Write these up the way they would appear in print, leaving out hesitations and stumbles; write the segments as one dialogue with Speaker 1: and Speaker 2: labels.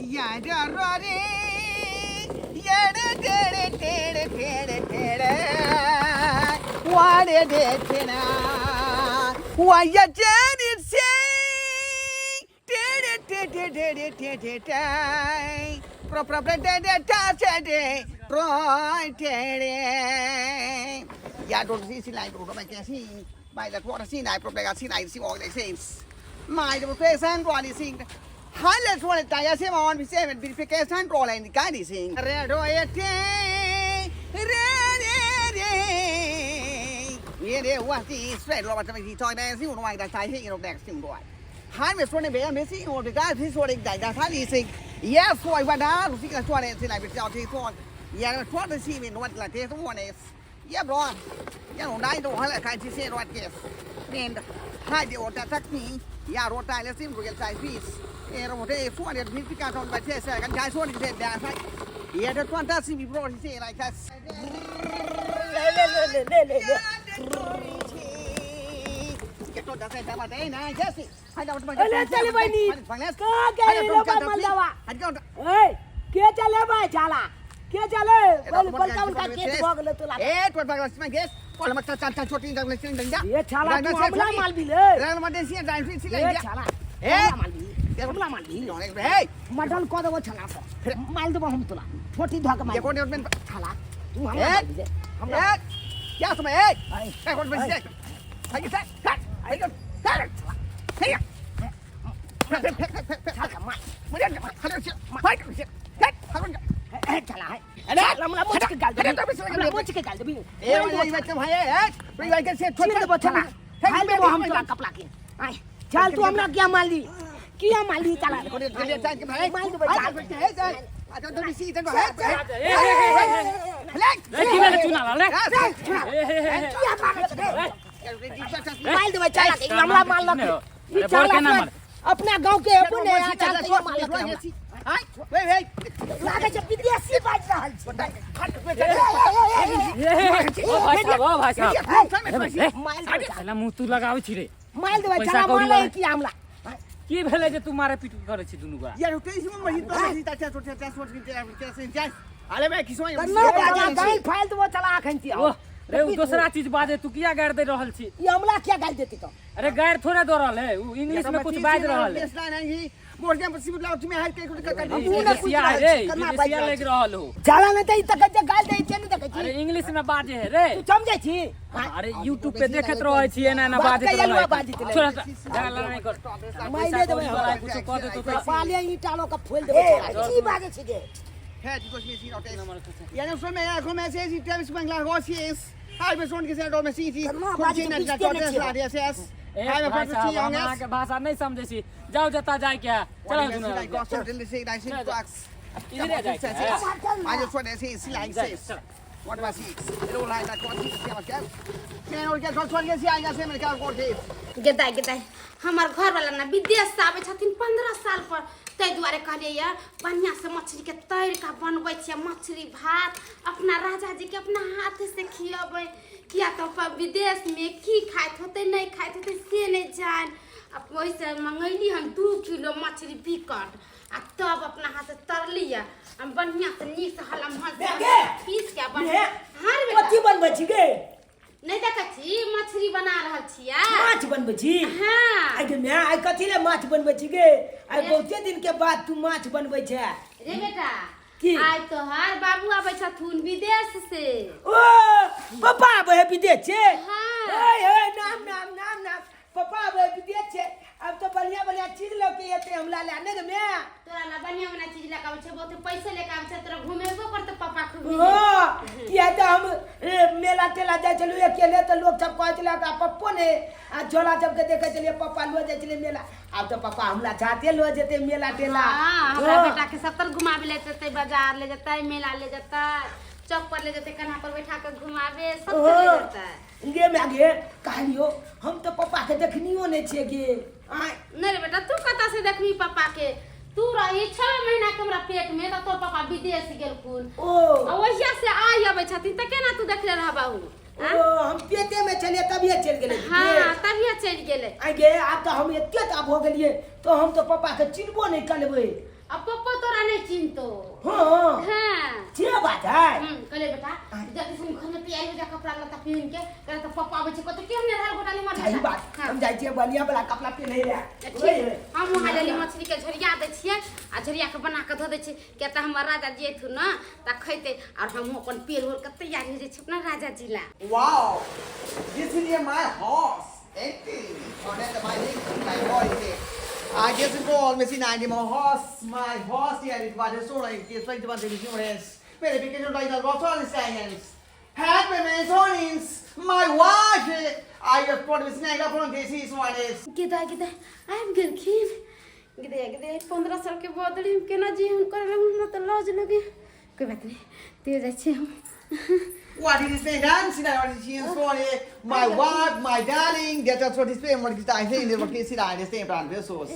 Speaker 1: या रो रे ये रे टेढ़े टेढ़े टेढ़े वाड़े देखना वाया जेरी से टेढ़े टेढ़े टेढ़े टेढ़े टे प्रो प्रो टेढ़े टेढ़े प्रो टेढ़े या डोट सी सी लाइन डोट में कैसी बाई the थोड़ा सी नाइ प्रो प्लेगा सी नाइ सी वॉक से my the प्रेसेंट वाली सिंह हाले सोले ताया से मान भी से वेरिफिकेशन रोल इन गाड़ी सिंह रे रो ए टे रे रे रे ये रेว่าที่สเตรทรอจะไปที่จอยแดงสิหัววายแต่ชายที่เราแดกสิ่งด้วยหายไปส่วนในเบียร์เมซี่หัวได้ที่ส่วนอีกได้ได้ท่านี้สิเยสสวยวันนะรู้สิกระชวนเนี่ยสิไหนไปเจ้าที่ส่วนเยสชวนที่สี่เป็นวันละเทสวันเอสเยี่ยมร้อนยังหลงได้ดูให้ละใครที่เสียรอดเกสเนี่ยให้เดี๋ยวจะสักนี้ยารถได้แล้วซิมรู้กันใจฟีส เอโรเทส่วนเดียวพิการทนไปเทศกันชายส่วนที่เทศแดงใช่เดี๋ยวจะส่วนถ้าซิมีโปรที่เสียอะไรครับ
Speaker 2: अरे चले बहिनी का गेली रे बा मलदावा ए के चले बा झाला के चले बोल बड़का बड़का केस भऽ गेलै तोला ए छाला तू हमला माल भी ले ए छाला हमला माल भी हमला माल भी मटन कऽ देबो छाला से माल देबो हम तोला छोटी धऽ के मार छाला तू हमला माल भी ले हमला छाला मार ए छाला है हमला मुच के गाल देबी हमला मुच के गाल देबी चीर देबो छाला फाइल देबो हम तोरा कपड़ा के आय चल तू हमरा किया मारली किया मारली चला मार देबो चल
Speaker 3: रे की भेलै चुना लाल रे
Speaker 2: किया मारे छे मार देबो चला के हमला मारलक ई
Speaker 3: अरे
Speaker 2: चल
Speaker 3: बोल के ना
Speaker 2: अपना
Speaker 3: मार
Speaker 2: अपना गांव के अपने आ चल के मारलक हमरा लागे छै विदेशी बाजि रहल छै
Speaker 3: ओ भाई साहब, ओ भाई साहब,
Speaker 2: मार देबो चल
Speaker 3: पहला मुंह तू लगाबै छी रे।
Speaker 2: मार देबो
Speaker 3: पैसा
Speaker 2: चला
Speaker 3: कौड़ी
Speaker 2: मारे
Speaker 3: वाला।
Speaker 2: की हमला
Speaker 3: की भेलै जे तू मारे पीट करै छी दुनू गोरा?
Speaker 2: कन्ना बाजा गाल फाइल देबो चला अखन छी
Speaker 3: ओह रे, उ दोसरा चीज बाजे, तू किया गारि दे रहल छी?
Speaker 2: ई हमला किया गाल देती तो?
Speaker 3: अरे गारि थोड़े दऽ रहल है उ, इंग्लिश में कुछ बाजि रहल है।
Speaker 2: हमहूँ ने पूछि
Speaker 3: विदेशिया
Speaker 2: रहल
Speaker 3: है रे,
Speaker 2: छी, केना बाजि
Speaker 3: विदेशिया
Speaker 2: रहल
Speaker 3: लागि
Speaker 2: छी।
Speaker 3: रहल हो।
Speaker 2: जाला नहि तऽ ई तकै जे गाल दै छै, नहि देखै छी?
Speaker 3: अरे इंग्लिश में बाजे है रे।
Speaker 2: तू समझै छी?
Speaker 3: अरे यूट्यूब पे देखैत रहै छी, एना एना
Speaker 2: बाप
Speaker 3: बाजैत
Speaker 2: के
Speaker 3: रहै।
Speaker 2: अलुआ बाजैत रहै।
Speaker 3: छोड़, झगड़ा लड़ाइ कर।
Speaker 2: मारि देबै हमरा।
Speaker 3: कुछो कऽ देतौ तऽ
Speaker 2: पाले ईंटा लऽ कऽ फोड़ि देबै छोड़ा। की बाजै छी गे?
Speaker 3: ए भाई साहब, हम अहाँके भाषा नहि समझै छी, जाउ जतऽ जाइके है, चलो दुनू इधरे जाइके है। जाइ, चल।
Speaker 4: गेदाय गेदाय, हमर घरवाला ने विदेश से आबै छथिन 15 साल पर, ताहि दुआरे कहलियै यऽ बढ़िआँ से मछली के तैर कऽ बनबै छियै मछली भात, अपना राजा जी के अपना हाथ से खियबै, किया तऽ विदेश में की खाइत होतै नहि खाइत होतै से नहि जानि। आ ओहिसँ मंगैली हम 2 किलो मछली बिकट, आ तब अपना हाथ से तरली यऽ हम बढ़िआँ से नीक से हलम हल
Speaker 2: गे!
Speaker 4: पीस के
Speaker 2: गे!
Speaker 4: हाँ रे बेटा।
Speaker 2: कथी बनबै छी गे?
Speaker 4: नहि देखै छी मछली बना रहल छियै।
Speaker 2: माछ बनबै छी?
Speaker 4: हाँ।
Speaker 2: आइ गे माय, आइ कथी ले माछ बनबै छी गे? आइ बहुते दिन के बाद तू माछ बनबै छै।
Speaker 4: रे बेटा।
Speaker 2: की?
Speaker 4: आइ तोहर बाबू आबै छथुन विदेश से।
Speaker 2: ओ पप्पा आबै है विदेश से?
Speaker 4: हाँ।
Speaker 2: ओए ओए, नाम नाम नाम नाम, पप्पा आबै है विदेश से, अब तो बढ़िया बढ़िया चीज लऽ के एतै हमरा लए ने गे माय।
Speaker 4: तोरा ला बढ़िया बढ़िया चीज लए के आबै छै, बहुते पैसे लए के आबै छै, तोरा घुमेबो करतै पापा खूब।
Speaker 2: हाँ, किया तऽ हम मेला तेला जाइ छलहुँ अकेले तऽ लोक सब कहै छलै आ पप्पो ने, आ झोला सबके देखै छलियै पप्पा लऽ जाइ छलै मेला, आब तऽ पप्पा हमरा साथे लऽ जेतै मेला टेला।
Speaker 4: हाँ, हमरा
Speaker 2: हाँ।
Speaker 4: बेटा के सत्तर घुमाबे ले जेतै, बाजार ले जेतै, मेला ले जेतै, चौक पर ले जेतै, कन्हा पर बैठा के घुमाबे सब ले
Speaker 2: हाँ।
Speaker 4: जेतै।
Speaker 2: गे माय गे, कहलियो हम तऽ पप्पा के देखनियो नहि छियै गे। आँय।
Speaker 4: नहीं रे बेटा, तू कतऽ से देखबी पापा के? तू रही 6 महीना के हमरा पेट में तऽ तोर पापा विदेश गेलखुन।
Speaker 2: ओ।
Speaker 4: आ ओहिया से आइ अबै छथिन तऽ केना तू देखले रहबाहु?
Speaker 2: ओ हम पेटे में छलियै तभिए चलि गेलै।
Speaker 4: हाँ, तभिए चलि गेलै।
Speaker 2: आइ गे, आब तऽ हम एते तऽ भऽ गेलियै तऽ हम तऽ पप्पा के चिन्हबो नहि करबै।
Speaker 4: आ पप्पो तोरा जा जल्दी से घर में तैयारी हो जा कपड़ा लत्ता पहन के करे तो पप्पा आबै छै कते केहन रहल घोटाली मर
Speaker 2: सही बात हम जाइ छियै बलिया वाला कपड़ा पहिनै ले।
Speaker 4: ठीक, हम वहाँ लेली मछली के झोरिया दै छियै आ झोरिया के बना के धऽ दै छियै, किया तऽ हमर राजा जी अयथुन ने तऽ खैतै और हमहूँ अपन पेड़ ओढ़ के तैयारी हो जाइ छै अपना राजा जी ला।
Speaker 1: Wow, this is my horse. Empty. Oh, that's my my horse. I just call me see my horse, my horse here is what is so like this like the insurance. Verification like the water science. Happy man my wife. I just put this name up on this is what is.
Speaker 4: गिदा गिदा आबि गेलखिन। गिदा गिदा 15 साल के बदली हम केना जी हम करे हमरा तऽ लाज लगे। कोई बात नहीं, ते जाइ छियै हम।
Speaker 1: What is this dance? What is sorry? My wife, my darling. That's what is paying. What is I think? What is it? I say brand resource.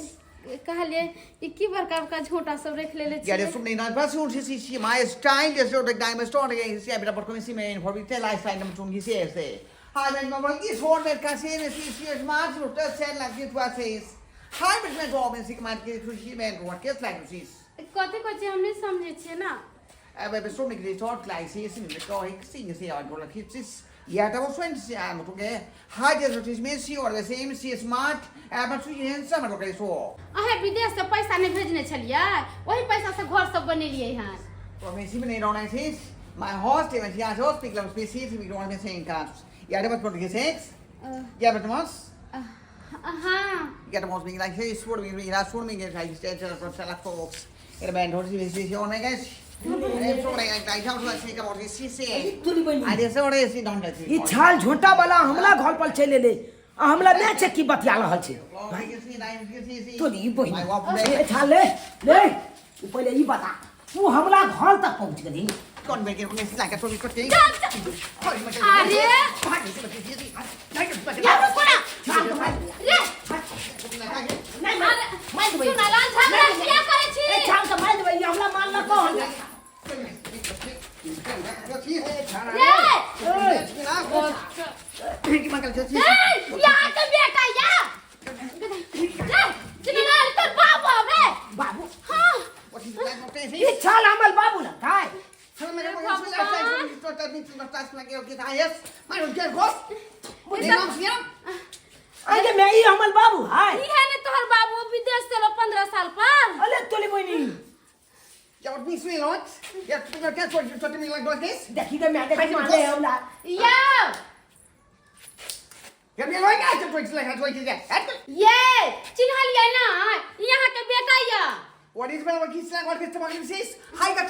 Speaker 4: कहलियै ई की बड़का बड़का झोटा सब रखि लेले
Speaker 1: Yeah,
Speaker 4: छियै।
Speaker 1: there's something that person who see see my style. There's no like I'm stone again. See, I'm not coming see me for the lifestyle. I'm doing this here. Say, hi, man. My this one that can see me see see smart. So just said like this was says. Hi, but man, go and see my to see man. What gets like this?
Speaker 4: कथी कहै छियै हम नहि समझै छियै ना।
Speaker 1: Aber so mit det tort like see see me go see see I go like this. Yeah, that was when see I'm okay. Hi, there's what is me see or the same see smart. I'm to handsome okay so.
Speaker 4: अहे विदेश से पैसा नहि भेजने छलियै, ओही पैसा से घर सब बनेलियै हन।
Speaker 1: Well, me see me don't see my horse even see I horse speak like me see me don't me saying cars. Yeah, that was what he says. Yeah, but once
Speaker 4: हाँ
Speaker 1: Yeah, the most being like hey, sort of being that sort of being like stage from Salak folks. And man, don't see see on I guess. I'm sorry, I don't like think about this. See,
Speaker 2: तुली बहिनी
Speaker 1: I just order see don't
Speaker 2: ई छाल झोंटा वाला हमला घर पर चलि एलै आ हमला नहि छै की बतिया रहल छै। तोरी बहिनी ए छाल ले ले, तू पहिले ई बता तू हमला घर तक पहुंच गेली।
Speaker 1: कौन में के में लाके तो करते
Speaker 4: अरे या रुको ना रे,
Speaker 2: नहीं मार देबै।
Speaker 4: सुनलाल झगड़ा किया करै छी?
Speaker 2: ए छाल के मार देबै, ई हमला मारलक हन।
Speaker 4: रे ए यहाँ के बेटा या रे सुनलाल तोर बाबू हवे।
Speaker 2: बाबू?
Speaker 4: हाँ।
Speaker 2: ई छाल हमर बाबू ना काय? अरे मैं ई हमर बाबू है।
Speaker 4: ई है ने तोहर बाबू विदेश से 15 साल पर।
Speaker 2: अरे तोली बहिनी देखी के मैं देखी मारले हमरा।
Speaker 4: या ये चिन्हलियै ना, यहाँ के बेटा या।
Speaker 1: What is my what is what is the says? Hi, got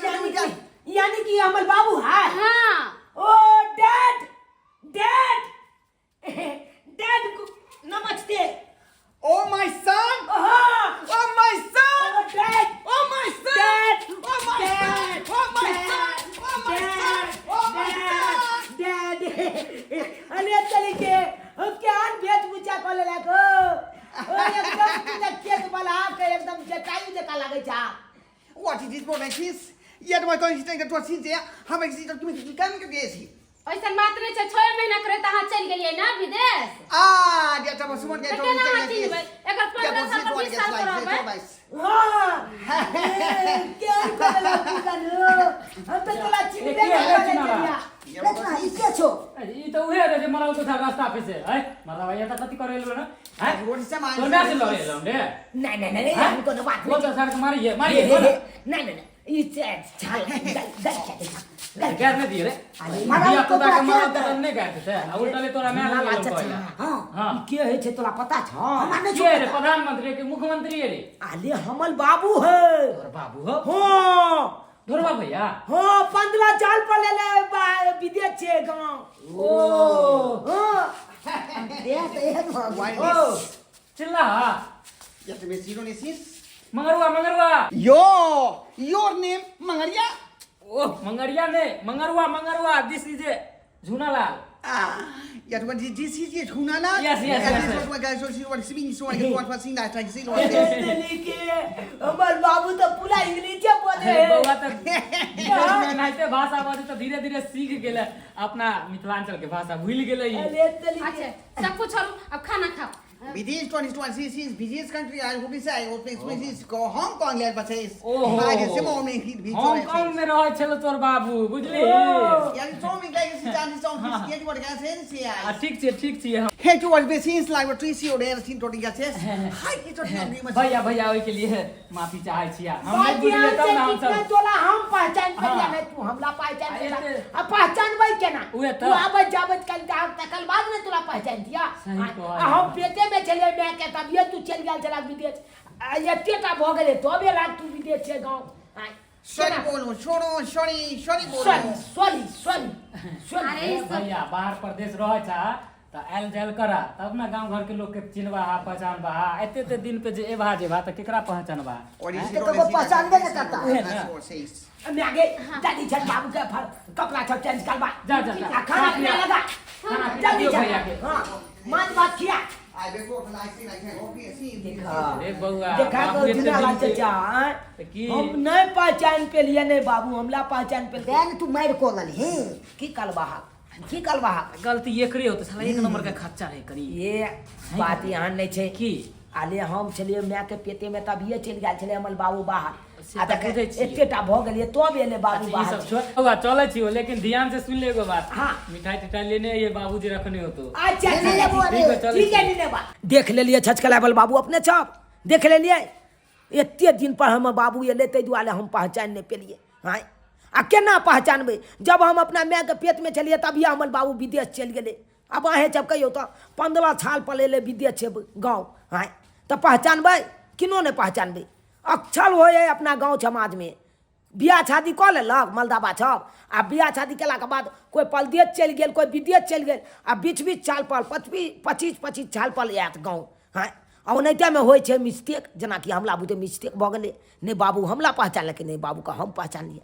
Speaker 2: यानी कि हमर बाबू है।
Speaker 4: हाँ।
Speaker 2: ओ डैड डैड डैड नमस्ते।
Speaker 1: Oh my son!
Speaker 2: हाँ।
Speaker 1: Oh my son!
Speaker 2: Oh dad!
Speaker 1: Oh my son!
Speaker 2: Dad!
Speaker 1: Oh my son! Oh my son! Oh my son! Oh my son!
Speaker 2: Dad! अरे चली के हम के आन भेज पूछा कर लेलक हो। ओ एकदम तू खेत वाला के एकदम जटायु जका लागै छा।
Speaker 1: What is this boy this? Yeah, my toy is taking to see there. How much is it to me come to this?
Speaker 4: ऐसन बात नहीं छै, 6 महीना करे त अहाँ चलि गेलियै ना विदेश।
Speaker 1: Ah, there was someone
Speaker 4: तऽ
Speaker 1: get
Speaker 4: केना अहाँ चिन्हबै? एकर 15 साल पर 20 साल पर रहबै।
Speaker 2: हां के कर लेलक हो। हम त तोला चिन्हबे
Speaker 3: के
Speaker 2: नहीं
Speaker 3: चिन्हला?
Speaker 2: करै छलिया। ई के छो?
Speaker 3: ई त उहे रहे जे मरल तो था रास्ता पे से। है मरला भैया त कथि करे एलो ना? है
Speaker 1: What is the man?
Speaker 3: तोर माय से लड़े एलो रे।
Speaker 2: नहीं नहीं नहीं हम कोनो बात
Speaker 3: बोल
Speaker 2: नहीं।
Speaker 3: त सर के मारिए मारिए बोल।
Speaker 2: नहीं नहीं नहीं ई छाल गल गल गल
Speaker 3: गैर नहीं दिए रे।
Speaker 2: अरे
Speaker 3: मारा
Speaker 2: तो
Speaker 3: तो के मारा
Speaker 2: तोरा
Speaker 3: त नहीं गैर थे आ उल्टा ले तोरा माय
Speaker 2: ना
Speaker 3: लगे
Speaker 2: अच्छा
Speaker 3: कहला।
Speaker 2: हां
Speaker 3: हाँ।
Speaker 2: ई के है छे तोरा पता छ? हमरा नहीं
Speaker 3: के रे
Speaker 2: छो।
Speaker 3: प्रधानमंत्री के मुख्यमंत्री रे?
Speaker 2: अरे हमर बाबू है।
Speaker 3: तोर बाबू हो?
Speaker 2: हां।
Speaker 3: ढोरबा भैया?
Speaker 2: हां 15 साल पर ले ले विदेश छे गांव।
Speaker 3: ओ
Speaker 2: हां दे त एक
Speaker 3: ओ चिल्ला
Speaker 1: Yes, the Messi don't exist.
Speaker 3: Mangarua Mangarua.
Speaker 1: Yo, your name Mangaria?
Speaker 3: ओह मंगरिया ने Mangarua Mangarua this is a Jhunalal.
Speaker 1: Ah, yeah, what is this is Hunala?
Speaker 3: Yes, yes, yes, yes.
Speaker 1: What guys so what is so I what was in that like see what
Speaker 2: चली के हमर बाबू त पूरा English बोले
Speaker 3: अरे
Speaker 2: है।
Speaker 3: बौआ त विदेश में एनाहिते भाषा बजै त धीरे धीरे सीख गेलै अपना मिथिलांचल के भाषा भूलि गेलै ई।
Speaker 2: अरे चली
Speaker 4: अच्छा सब कुछ छोड़ू, अब खाना खाओ।
Speaker 1: विदेश 2026 विदेश कंट्री I होबी से आई ओपन स्पेसिस को हांगकांग ले बसेस
Speaker 3: ओहो।
Speaker 1: आगे से मोमे ही भी
Speaker 3: हांगकांग में रहै छल तोर बाबू बुझली
Speaker 1: यानी सो में लाइक से चांदी सो फिस के बड़ गया से से
Speaker 3: आ
Speaker 1: आई
Speaker 3: ठीक छै, ठीक छियै हम।
Speaker 1: हे टू वाज बेसिस लाइक ट्री सी ओडे सीन टोटी गया से हाय की टोटी हम
Speaker 3: भैया भैया ओहिके लिए माफी चाहै छियै हम
Speaker 2: बात
Speaker 3: नहि बुझलियै
Speaker 2: ध्यान
Speaker 3: तब
Speaker 2: से
Speaker 3: ने हम
Speaker 2: कितना
Speaker 3: सब
Speaker 2: तोला हम पहचान
Speaker 3: हाँ।
Speaker 2: पेलिया नहीं तू हमला पहचान
Speaker 3: आ,
Speaker 2: पेला।
Speaker 3: एते-
Speaker 2: आ पहचानबै केना
Speaker 3: उहे
Speaker 2: तू
Speaker 3: तऽ।
Speaker 2: आबैत जाबैत कल तकर बाद ने तोरा पहचान दिया
Speaker 3: सही
Speaker 2: आ
Speaker 3: कहलियै।
Speaker 2: हम पेटे में छलियै माय के तभिए तू चलि गेल छला विदेश। आ एते टा भऽ गेलै तबे लाग तू विदेश छै गाँव। आ,
Speaker 1: सॉरी
Speaker 2: केना?
Speaker 1: बोलो, छोड़ो, सॉरी सॉरी बोलो।
Speaker 2: Sorry sorry sorry sorry.
Speaker 4: अरे ई सब
Speaker 3: भैया बाहर प्रदेश रहै छा तऽ आयल जायल करा तब ने गाँव घर के लोग के चिन्हबा हा पहचानबा हा। एते एते दिन पे जे एबा जेबा तऽ केकरा पहचानबा?
Speaker 1: और
Speaker 2: तो कबो पहचानबे न करता।
Speaker 3: उहे ना।
Speaker 2: माय गे दादी छठ बाबू के फर कपड़ा सब चेंज करबा।
Speaker 3: जा, जा, जा।
Speaker 2: आ खाना पीना लगा।
Speaker 3: खाना पीना
Speaker 2: जल्दी
Speaker 3: दियौ
Speaker 2: जा।
Speaker 3: भैया के।
Speaker 2: हाँ माछ भात खिया।
Speaker 1: आई देखो लाइक लाइक ओके सी
Speaker 3: अरे बौआ
Speaker 2: देखा
Speaker 3: बाबू
Speaker 2: तो
Speaker 3: एते
Speaker 2: जिला
Speaker 3: दिन पे-
Speaker 2: चाचा आँय?
Speaker 3: तऽ की?
Speaker 2: हम नहीं पहचान पे लिए नहीं बाबू हमला पहचान पे
Speaker 5: तें तू मारि कऽ लेलही।
Speaker 2: की करबा की करबा?
Speaker 3: गलती एकरे होते साला एक नंबर के खच्चा रहे करी।
Speaker 2: ये बात यहाँ नहीं छै
Speaker 3: की?
Speaker 2: आले हम छलियै माय के पेटे में तभिए चलि गेल छलै हमर बाबू बाहर।
Speaker 3: से
Speaker 2: आ
Speaker 3: तऽ
Speaker 2: देख
Speaker 3: बुझै छियै।
Speaker 2: एतेटा भऽ गेलियै तब एलै बाबू
Speaker 3: अच्छा, ई
Speaker 2: बाहर।
Speaker 3: सब छोड़ बौआ चलै छी लेकिन ध्यान से सुन ले एगो बात।
Speaker 2: हाँ।
Speaker 3: मिठाई तिठाई लेने ये बाबूजी रखने हो तो।
Speaker 2: अच्छा
Speaker 5: लेने लेबो अरे।
Speaker 3: ठीक है, चलै
Speaker 2: ठीक है
Speaker 3: छी।
Speaker 2: लेने बा। देख लेलियै छचकला बल बाबू अपने छप देख लेलियै एते दिन पर हमर बाबू एलै ताहि दुआरे हम पहचान नहि पेलियै। हाँ आ केना पहचानबै जब हम अपना माय के पेट में छलियै तभिए हमर बाबू विदेश चलि गेलै। आब अहेँ जब कहियौ तऽ 15 साल पर एलै विदेश छै गाँव। हाँ तऽ पहचानबै किनो नहि पहचानबै। अक्षर होइ है अपना गाँव समाजमे बियाह शादी कऽ लेलक मलदाबा सब आ बियाह शादी केलाके बाद कोइ परदेश चलि गेल कोइ विदेश चलि गेल आ 20-20 साल पर 25-25 साल पर आयत गाँव। हाँ आ ओनाहितेमे होइ छै मिस्टेक जेनाकि हमला बुझे मिस्टेक भऽ गेलै। नहि बाबू हमला पहचानलकै नहि बाबूके हम पहचानलियै।